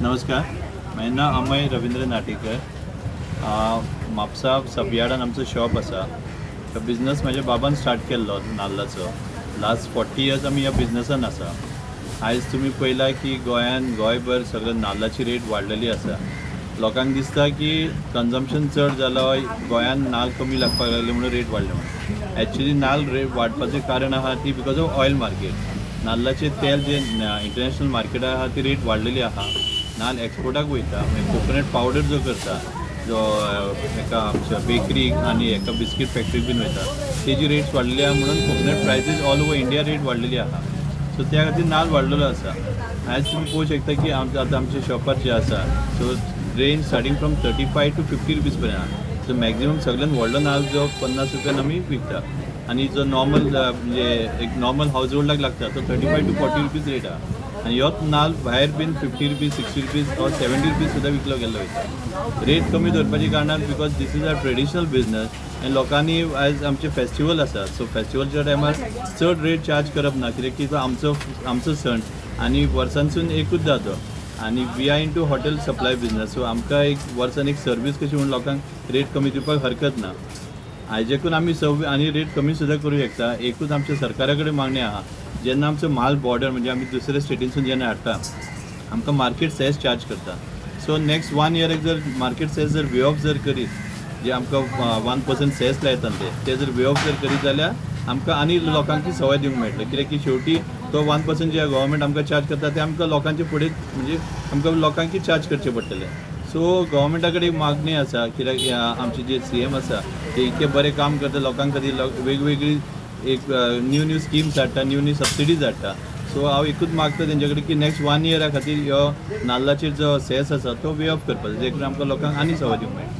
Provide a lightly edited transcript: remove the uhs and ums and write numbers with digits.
नमस्कार, म्हाजें नांव अमय रविंद्र नाटेकर. म्हापसा सबयार्डान आमचो शॉप आसा. तो बिजनस म्हाज्या बाबान स्टार्ट केल्लो नाल्लाचो. लास्ट 40 इयर्स आमी ह्या बिजनसान आसा. आयज तुमी पळयला की गोंयान, गोंयभर सगळें नाल्लाची रेट वाडलेली आसा. लोकांक दिसता की कन्जम्पशन चड जाला, गोंयान नाल्ल कमी लागपाक लागले म्हणून रेट वाडले म्हणून. एक्चुली नाल्ल रेट वाडपाचें कारण आहा ती because of oil market. नाल्लाचें तेल जे इंटरनॅशनल मार्केटार आहा, ती रेट वाडलेली आहा. नाल्ल एक्सपोर्टाक वयता, मागीर कोकोनट पावडर जो करता, जो एका आमच्या बेकरीक आनी एका बिस्कीट फॅक्टरीक बीन वयता, तेजी रेट्स वाडलेली आहा. म्हणून coconut prices all over India rate वाडलेली आहा. सो त्या खातीर नाल्ल वाडलेलो आसा. आयज तुमी पळोवंक शकता की आमच्या आतां आमच्या शॉपार जे आसा, so range starting from 35 to 50 rupees पर्यंत आहा. सो मॅक्झिमम सगळ्यात व्हडलो नाल्ल जो 50 रुपयान आमी विकता आनी जो नॉर्मल, म्हणजे एक नॉर्मल हाऊस होल्डाक लागता, तो 35 to 40 rupees rate आहा. आनी ह्योच नाल्ल भायर बीन 50 rupees, 60 rupees or 70 rupees सुद्दां विकलो गेल्लो वयता. रेट कमी दवरपाची कारणान because this is a traditional business आनी लोकांनी आयज आमचे फेस्टिवल आसा, सो फेस्टिवलच्या टायमार चड रेट चार्ज करप ना, कित्याक की तो आमचो सण आनी वर्सांसून एकूच जाता. आनी we are into hotel supply business, so आमकां एक वर्सान एक सर्वीस कशी म्हणून लोकांक रेट कमी दिवपाक हरकत ना. हाजेकून आमी सव आनी रेट कमी सुद्दां करूं शकता. एकूच आमच्या सरकारा कडेन मागणें आहा, जेन्ना आमचो माल बॉर्डर, म्हणजे आमी दुसऱ्या स्टेटीनसून जेन्ना हाडटा, आमकां मार्केट सेस चार्ज करता. सो नेक्स्ट वन इयराक जर मार्केट सेस जर वे ऑफ जर करीत, जे आमकां 1% सेस लायता ते जर वे ऑफ जर करीत जाल्यार आमकां आनी लोकांक ती सवय दिवंक मेळटलें. कित्याक की शेवटी तो 1% जे गव्हर्मेंट आमकां चार्ज करता, ते आमकां लोकांचे फुडें, म्हणजे आमकां लोकांकी चार्ज करचे पडटले. सो गव्हर्मेंटा कडेन एक मागणी आसा, कित्याक आमचे जे सीएम आसा, ते इतके बरें काम करता लोकां खातीर, वेगवेगळी एक न्यू न्यू स्किम्स हाडटा, न्यू न्यू सबसिडीज हाडटा. सो हांव एकूच मागता तेंच्या कडेन की नेक्स्ट वन इयरा खातीर ह्यो नाल्लाचेर जो सेस आसा तो वे ऑफ करपाचो, जे करून आमकां लोकांक आनी सवय दिवंक मेळटा.